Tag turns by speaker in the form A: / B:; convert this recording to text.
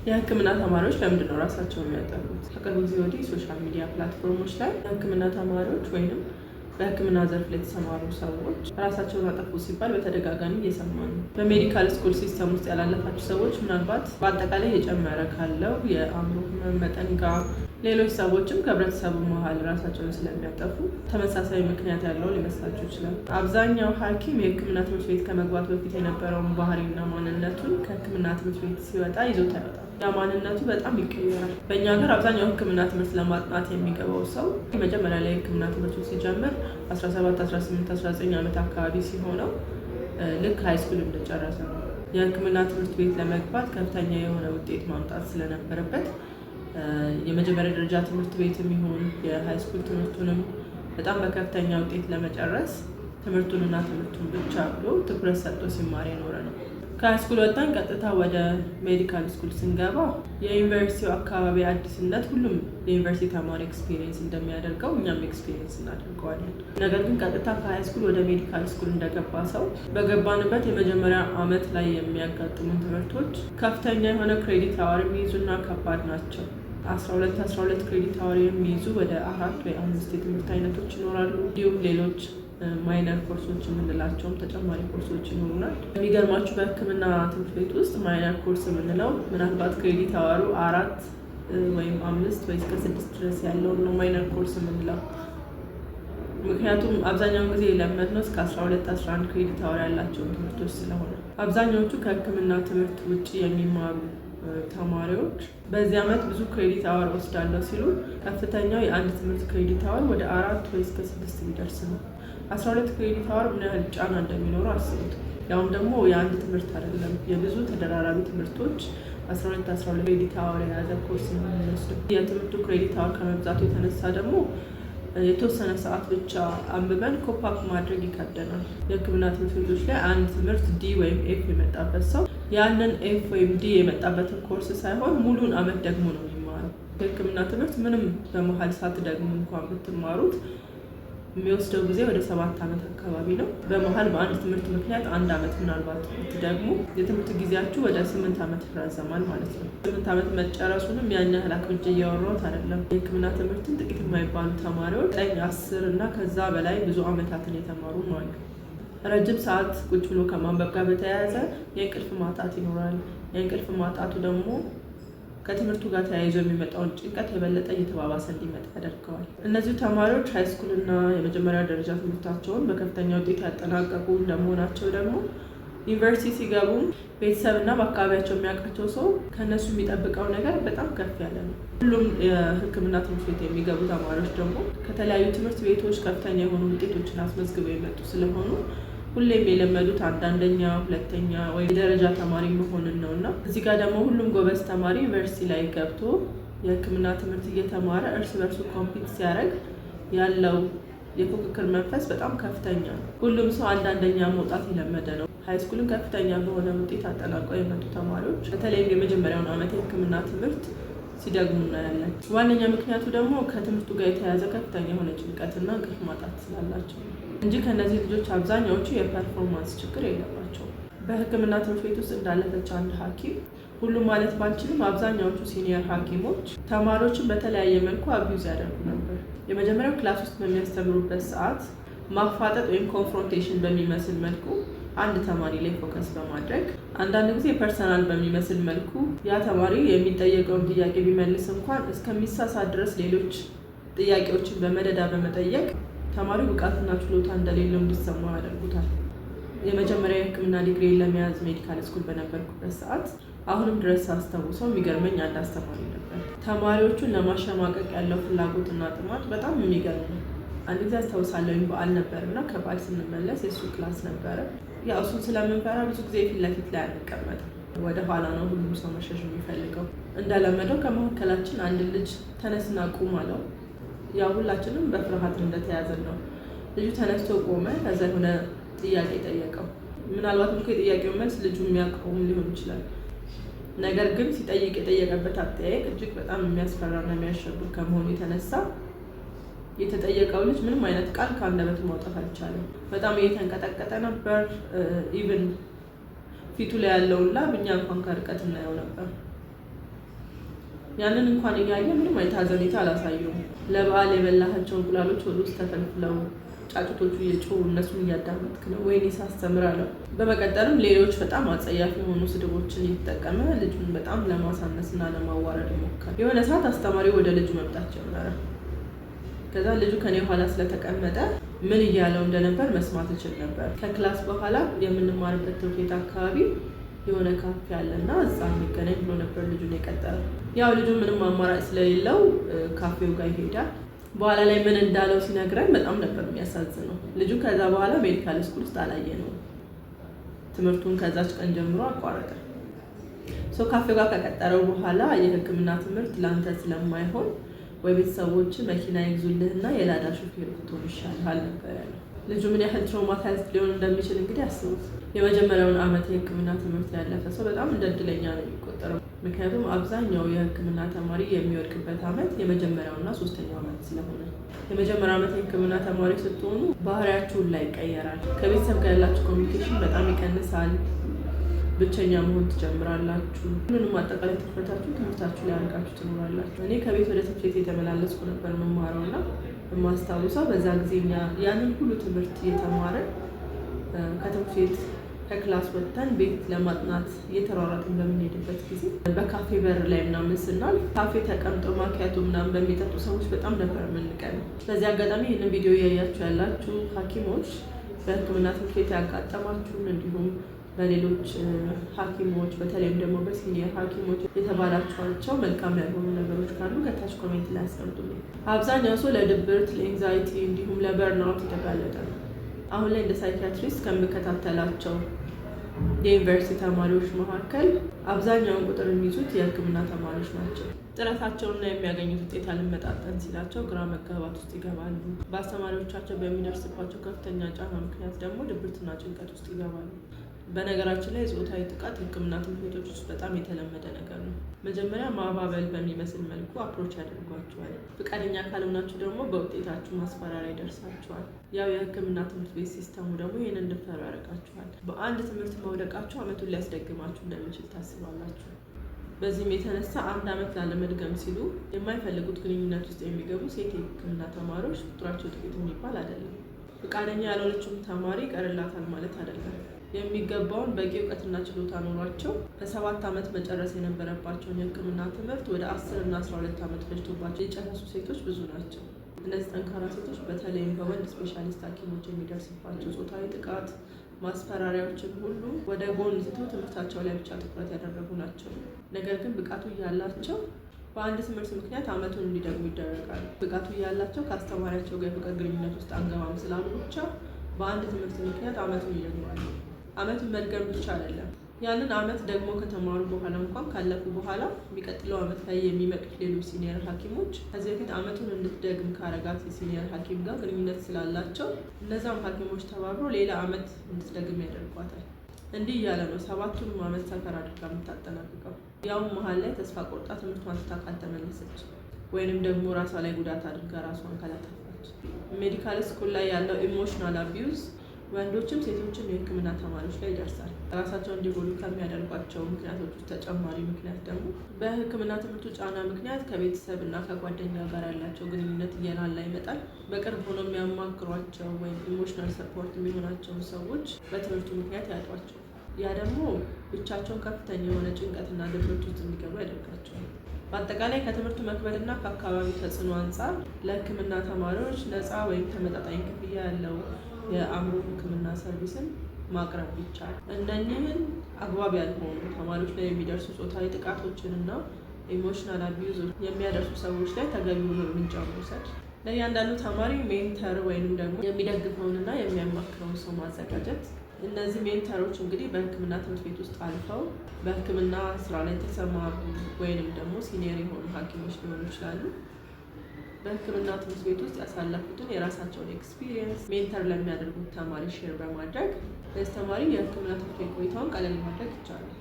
A: የህክምና ተማሪዎች ለምንድን ነው ራሳቸውን የሚያጠፉት? ከቅርብ ጊዜ ወዲህ social media platform ኦች ላይ የህክምና ተማሪዎች ወይንም በህክምና ዘርፍ ላይ የተሰማሩ ሰዎች ራሳቸውን አጠፉ ሲባል በተደጋጋሚ እየሰማን ነው። በ medical school system ውስጥ ያላለፋችሁ ሰዎች ምናልባት በአጠቃላይ የጨመረ ካለው የአእምሮ ህመም መጠን ጋር፣ ሌሎች ሰዎችም ከህብረተሰቡ መሀል ራሳቸውን ስለሚያጠፉ ተመሳሳይ ምክንያት ያለው ሊመስላችሁ ይችላል። አብዛኛው ሐኪም የህክምና ትምህርት ቤት ከመግባት በፊት የነበረውን ባህሪና ማንነቱን ከህክምና ትምህርት ቤት ሲወጣ ይዞት አይወጣም። ያ ማንነቱ በጣም ይቀየራል። በእኛ ሀገር አብዛኛው ህክምና ትምህርት ለማጥናት የሚገባው ሰው መጀመሪያ ላይ ህክምና ትምህርቱ ሲጀምር 17፣ 18፣ 19 ዓመት አካባቢ ሲሆነው ልክ high school እንደጨረሰ ነው። የህክምና ትምህርት ቤት ለመግባት ከፍተኛ የሆነ ውጤት ማምጣት ስለነበረበት የመጀመሪያ ደረጃ ትምህርት ቤትም ይሁን የ high school ትምህርቱንም በጣም በከፍተኛ ውጤት ለመጨረስ ትምህርቱንና ትምህርቱን ብቻ ብሎ ትኩረት ሰጥቶ ሲማር የኖረ ነው። ከ high school ወጥተን ቀጥታ ወደ medical school ስንገባ የዩኒቨርሲቲው አካባቢ አዲስነት ሁሉም የዩኒቨርሲቲ ተማሪ experience እንደሚያደርገው እኛም experience እናደርገዋለን። ነገር ግን ቀጥታ ከ high school ወደ medical school እንደገባ ሰው በገባንበት የመጀመሪያ ዓመት ላይ የሚያጋጥሙን ትምህርቶች ከፍተኛ የሆነ credit hour የሚይዙና ከባድ ናቸው። 12 12 credit hour የሚይዙ ወደ አራት ወይ አምስት የትምህርት አይነቶች ይኖራሉ። እንዲሁም ሌሎች minor ኮርሶች የምንላቸውም ተጨማሪ ኮርሶች ይኖሩናል። የሚገርማችሁ በሕክምና ትምህርት ቤት ውስጥ minor course የምንለው ምናልባት credit hour ኡ አራት ወይም አምስት ወይ እስከ ስድስት ድረስ ያለውን ነው minor course የምንለው። ምክንያቱም አብዛኛውን ጊዜ የለመድነው እስከ 12፣ 11 credit hour ያላቸውን ትምህርቶች ስለሆነ፣ አብዛኛዎቹ ከሕክምና ትምህርት ውጭ የሚማሩ ተማሪዎች በዚህ ዓመት ብዙ credit hour ወስዳለሁ ሲሉ ከፍተኛው የአንድ ትምህርት credit hour ወደ አራት ወይ እስከ ስድስት ቢደርስ ነው። 12 credit hour ምን ያህል ጫና እንደሚኖረው አስቡት። ያውም ደግሞ የአንድ ትምህርት አይደለም፣ የብዙ ተደራራቢ ትምህርቶች 12 12 credit hour የያዘ ኮርስ ነው የምንወስደው። የትምህርቱ credit hour ከመብዛቱ የተነሳ ደግሞ የተወሰነ ሰዓት ብቻ አንብበን cope up ማድረግ ይከብደናል። የህክምና ትምህርት ቤቶች ላይ አንድ ትምህርት D ወይም F የመጣበት ሰው ያንን F ወይም D የመጣበትን ኮርስ ሳይሆን ሙሉን አመት ደግሞ ነው የሚማረው። የህክምና ትምህርት ምንም በመሀል ሳትደግሙ እንኳን ብትማሩት የሚወስደው ጊዜ ወደ 7 ዓመት አካባቢ ነው። በመሀል በአንድ ትምህርት ምክንያት አንድ አመት ምናልባት ብትደግሙ የትምህርት ጊዜያችሁ ወደ 8 ዓመት ይራዘማል ማለት ነው። 8 ዓመት መጨረሱንም ያን ያህል አክብጄ እያወራሁት አይደለም። የህክምና ትምህርትን ጥቂት የማይባሉ ተማሪዎች 9፣ 10 እና ከዛ በላይ ብዙ አመታትን የተማሩ አሉ። ረጅም ሰዓት ቁጭ ብሎ ከማንበብ ጋር በተያያዘ የእንቅልፍ ማጣት ይኖራል። የእንቅልፍ ማጣቱ ደግሞ ከትምህርቱ ጋር ተያይዞ የሚመጣውን ጭንቀት የበለጠ እየተባባሰ እንዲመጣ ያደርገዋል። እነዚሁ ተማሪዎች high school እና የመጀመሪያ ደረጃ ትምህርታቸውን በከፍተኛ ውጤት ያጠናቀቁ እንደመሆናቸው ደግሞ ዩኒቨርሲቲ ሲገቡም ቤተሰብና በአካባቢያቸው የሚያውቃቸው ሰው ከእነሱ የሚጠብቀው ነገር በጣም ከፍ ያለ ነው። ሁሉም የሕክምና ትምህርት ቤት የሚገቡ ተማሪዎች ደግሞ ከተለያዩ ትምህርት ቤቶች ከፍተኛ የሆኑ ውጤቶችን አስመዝግበው የመጡ ስለሆኑ ሁሌም የለመዱት አንደኛ፣ ሁለተኛ ወይ የደረጃ ተማሪ መሆንን ነው። እና እዚህ ጋር ደግሞ ሁሉም ጎበዝ ተማሪ ዩኒቨርሲቲ ላይ ገብቶ የሕክምና ትምህርት እየተማረ እርስ በርሱ compete ሲያደርግ ያለው የፉክክር መንፈስ በጣም ከፍተኛ ነው። ሁሉም ሰው አንደኛ መውጣት የለመደ ነው። High school ን ከፍተኛ በሆነ ውጤት አጠናቀው የመጡ ተማሪዎች በተለይም የመጀመሪያውን ዓመት የሕክምና ትምህርት ሲደግሙ እናያለን። ዋነኛ ምክንያቱ ደግሞ ከትምህርቱ ጋር የተያያዘ ከፍተኛ የሆነ ጭንቀትና እንቅልፍ ማጣት ስላላቸው ነው እንጂ ከእነዚህ ልጆች አብዛኛዎቹ የ performance ችግር የለባቸውም። በሕክምና ትምህርት ቤት ውስጥ እንዳለፈች አንድ ሐኪም፣ ሁሉም ማለት ባልችልም አብዛኛዎቹ senior ሐኪሞች ተማሪዎችን በተለያየ መልኩ abuse ያደርጉ ነበር። የመጀመሪያው class ውስጥ በሚያስተምሩበት ሰዓት ማፋጠጥ ወይም confrontation በሚመስል መልኩ አንድ ተማሪ ላይ focus በማድረግ፣ አንዳንድ ጊዜ personal በሚመስል መልኩ ያ ተማሪ የሚጠየቀውን ጥያቄ ቢመልስ እንኳን እስከሚሳሳት ድረስ ሌሎች ጥያቄዎችን በመደዳ በመጠየቅ ተማሪው ብቃትና ችሎታ እንደሌለው እንዲሰማው ያደርጉታል። የመጀመሪያ የሕክምና ዲግሪ ለመያዝ medical school በነበርኩበት ሰዓት አሁንም ድረስ ሳስታውሰው የሚገርመኝ አንድ አስተማሪ ነበር። ተማሪዎቹን ለማሸማቀቅ ያለው ፍላጎትና ጥማት በጣም የሚገርም ነው። አንድ ጊዜ አስታውሳለሁኝ፣ በዓል ነበር እና ከበዓል ስንመለስ የእሱ class ነበረ። ያው እሱን ስለምንፈራ ብዙ ጊዜ ፊት ለፊት ላይ አንቀመጥም። ወደ ኋላ ነው ሁሉም ሰው መሸሽ የሚፈልገው። እንደለመደው ከመካከላችን አንድ ልጅ ተነስና ቁም አለው። ያው ሁላችንም በፍርሃት እንደተያዘን ነው። ልጁ ተነስቶ ቆመ። ከዛ የሆነ ጥያቄ ጠየቀው። ምናልባትም እኮ የጥያቄው መልስ ልጁ የሚያውቀውም ሊሆን ይችላል። ነገር ግን ሲጠይቅ የጠየቀበት አጠያየቅ እጅግ በጣም የሚያስፈራና የሚያሸብር ከመሆኑ የተነሳ የተጠየቀው ልጅ ምንም አይነት ቃል ከአንደበቱ ማውጣት አልቻለም። በጣም እየተንቀጠቀጠ ነበር። Even ፊቱ ላይ ያለውን ላብ እኛ እንኳን ከርቀት እናየው ነበር። ያንን እንኳን እያየ ምንም አይነት ሀዘኔታ አላሳየውም። ለበዓል የበላሃቸው እንቁላሎች ሆድ ውስጥ ተፈልፍለው ጫጩቶቹ እየጮሁ እነሱን እያዳመጥክ ነው፣ ወይኔ ሳስተምር አለው። በመቀጠልም ሌሎች በጣም አጸያፊ የሆኑ ስድቦችን እየተጠቀመ ልጁን በጣም ለማሳነስና ለማዋረድ ሞከረ። የሆነ ሰዓት አስተማሪው ወደ ልጁ መምጣት ጀመረ። ከዛ ልጁ ከኔ ኋላ ስለተቀመጠ ምን እያለው እንደነበር መስማት እችል ነበር። ከ class በኋላ የምንማርበት ትምህርት ቤት አካባቢ የሆነ ካፌ አለና እዛ እንገናኝ ብሎ ነበር ልጁን የቀጠረው። ያው ልጁ ምንም አማራጭ ስለሌለው ካፌው ጋር ይሄዳል። በኋላ ላይ ምን እንዳለው ሲነግረን በጣም ነበር የሚያሳዝነው። ልጁ ከዛ በኋላ medical school ውስጥ አላየነውም። ትምህርቱን ከዛች ቀን ጀምሮ አቋረጠ። So ካፌው ጋር ከቀጠረው በኋላ የሕክምና ትምህርት ለአንተ ስለማይሆን ወይ ቤተሰቦች መኪና ይግዙልህና የላዳ ሾፌር ብትሆን ይሻልሃል ነበር ያለው። ልጁ ምን ያህል traumatized ሊሆን እንደሚችል እንግዲህ አስቡት። የመጀመሪያውን ዓመት የሕክምና ትምህርት ያለፈ ሰው በጣም እንደ እድለኛ ነው የሚቆጠረው። ምክንያቱም አብዛኛው የሕክምና ተማሪ የሚወድቅበት ዓመት የመጀመሪያውና ሶስተኛው ዓመት ስለሆነ፣ የመጀመሪያው ዓመት የሕክምና ተማሪ ስትሆኑ ባህሪያችሁን ላይ ይቀየራል። ከቤተሰብ ጋር ያላችሁ communication በጣም ይቀንሳል። ብቸኛ መሆን ትጀምራላችሁ። ሁሉንም አጠቃላይ ትኩረታችሁ ትምህርታችሁ ላይ አድርጋችሁ ትኖራላችሁ። እኔ ከቤት ወደ ትምህርት ቤት የተመላለስኩ ነበር የምማረው እና የማስታውሰው በዛ ጊዜ እኛ ያንን ሁሉ ትምህርት እየተማርን ከትምህርት ቤት ከ class ወጥተን ቤት ለማጥናት እየተሯሯጥን በምንሄድበት ጊዜ በካፌ በር ላይ ምናምን ስናልፍ ካፌ ተቀምጠው ማኪያቶ ምናምን በሚጠጡ ሰዎች በጣም ነበር የምንቀነው። በዚህ አጋጣሚ ይህንን ቪዲዮ እያያችሁ ያላችሁ ሐኪሞች በሕክምና ትምህርት ቤት ያጋጠማችሁን እንዲሁም በሌሎች ሐኪሞች በተለይም ደግሞ በ senior ሐኪሞች የተባላችኋቸው መልካም ያልሆኑ ነገሮች ካሉ ከታች comment ላይ አስቀምጡልኝ። አብዛኛው ሰው ለድብርት፣ ለ anxiety እንዲሁም ለ burnout የተጋለጠ ነው። አሁን ላይ እንደ psychiatrist ከምከታተላቸው የዩኒቨርሲቲ ተማሪዎች መካከል አብዛኛውን ቁጥር የሚይዙት የሕክምና ተማሪዎች ናቸው። ጥረታቸውና የሚያገኙት ውጤት አልመጣጠን ሲላቸው ግራ መጋባት ውስጥ ይገባሉ። በአስተማሪዎቻቸው በሚደርስባቸው ከፍተኛ ጫና ምክንያት ደግሞ ድብርትና ጭንቀት ውስጥ ይገባሉ። በነገራችን ላይ ጾታዊ ጥቃት ሕክምና ትምህርት ቤቶች ውስጥ በጣም የተለመደ ነገር ነው። መጀመሪያ ማባበል በሚመስል መልኩ approach ያደርጓቸዋል። ፈቃደኛ ካልሆናችሁ ደግሞ በውጤታችሁ ማስፈራሪያ ይደርሳችኋል። ያው የሕክምና ትምህርት ቤት system ኡ ደግሞ ይህን እንድፈሩ ያደርጋችኋል። በአንድ ትምህርት መውደቃችሁ ዓመቱን ሊያስደግማችሁ እንደሚችል ታስባላችሁ። በዚህም የተነሳ አንድ ዓመት ላለመድገም ሲሉ የማይፈልጉት ግንኙነት ውስጥ የሚገቡ ሴት የሕክምና ተማሪዎች ቁጥራቸው ጥቂት የሚባል አይደለም። ፈቃደኛ ያልሆነችውም ተማሪ ይቀርላታል ማለት አይደለም። የሚገባውን በቂ እውቀትና ችሎታ ኖሯቸው በ7 ዓመት መጨረስ የነበረባቸውን የሕክምና ትምህርት ወደ 10 እና 12 ዓመት ፈጅቶባቸው የጨረሱ ሴቶች ብዙ ናቸው። እነዚህ ጠንካራ ሴቶች በተለይም በወንድ specialist ሐኪሞች የሚደርስባቸው ጾታዊ ጥቃት፣ ማስፈራሪያዎችን ሁሉ ወደ ጎን ትተው ትምህርታቸው ላይ ብቻ ትኩረት ያደረጉ ናቸው። ነገር ግን ብቃቱ እያላቸው በአንድ ትምህርት ምክንያት ዓመቱን እንዲደግሙ ይደረጋሉ። ብቃቱ እያላቸው ከአስተማሪያቸው ጋር የፍቅር ግንኙነት ውስጥ አንገባም ስላሉ ብቻ በአንድ ትምህርት ምክንያት ዓመቱን ይደግማሉ። ዓመቱን መድገም ብቻ አይደለም፣ ያንን ዓመት ደግሞ ከተማሩ በኋላ እንኳን ካለፉ በኋላ የሚቀጥለው ዓመት ላይ የሚመጡት ሌሎች senior ሐኪሞች ከዚህ በፊት ዓመቱን እንድትደግም ካረጋት የ senior ሐኪም ጋር ግንኙነት ስላላቸው እነዛም ሐኪሞች ተባብሮ ሌላ ዓመት እንድትደግም ያደርጓታል። እንዲህ እያለ ነው 7ቱንም ዓመት suffer አድርጋ የምታጠናቅቀው። ያውም መሀል ላይ ተስፋ ቆርጣ ትምህርቷን ትታ ካልተመለሰች ወይንም ደግሞ ራሷ ላይ ጉዳት አድርጋ ራሷን ካላጠፋች። Medical school ላይ ያለው emotional abuse ወንዶችም ሴቶችም የሕክምና ተማሪዎች ላይ ይደርሳል። ራሳቸውን እንዲጎዱ ከሚያደርጓቸው ምክንያቶች ውስጥ ተጨማሪ ምክንያት ደግሞ በሕክምና ትምህርቱ ጫና ምክንያት ከቤተሰብ እና ከጓደኛ ጋር ያላቸው ግንኙነት እየላላ ይመጣል። በቅርብ ሆነው የሚያማክሯቸው ወይም emotional support የሚሆናቸውን ሰዎች በትምህርቱ ምክንያት ያጧቸው። ያ ደግሞ ብቻቸውን ከፍተኛ የሆነ ጭንቀትና ድብርት ውስጥ እንዲገቡ ያደርጋቸዋል። በአጠቃላይ ከትምህርቱ መክበድና ከአካባቢው ተጽዕኖ አንጻር ለሕክምና ተማሪዎች ነፃ ወይም ተመጣጣኝ ክፍያ ያለው የአእምሮ ሕክምና service ን ማቅረብ ይቻላል። እነኚህን አግባብ ያልሆኑ ተማሪዎች ላይ የሚደርሱ ጾታዊ ጥቃቶችን እና emotional abuse የሚያደርሱ ሰዎች ላይ ተገቢውን እርምጃ መውሰድ፣ ለእያንዳንዱ ተማሪ mentor ወይንም ደግሞ የሚደግፈውንና የሚያማክረውን ሰው ማዘጋጀት። እነዚህ mentor ኦች እንግዲህ በሕክምና ትምህርት ቤት ውስጥ አልፈው በሕክምና ስራ ላይ የተሰማሩ ወይንም ደግሞ senior የሆኑ ሐኪሞች ሊሆኑ ይችላሉ። በሕክምና ትምህርት ቤት ውስጥ ያሳለፉትን የራሳቸውን experience mentor ለሚያደርጉት ተማሪ share በማድረግ ለዚህ ተማሪ የሕክምና ትምህርት ቤት ቆይታውን ቀለል ማድረግ ይቻላል።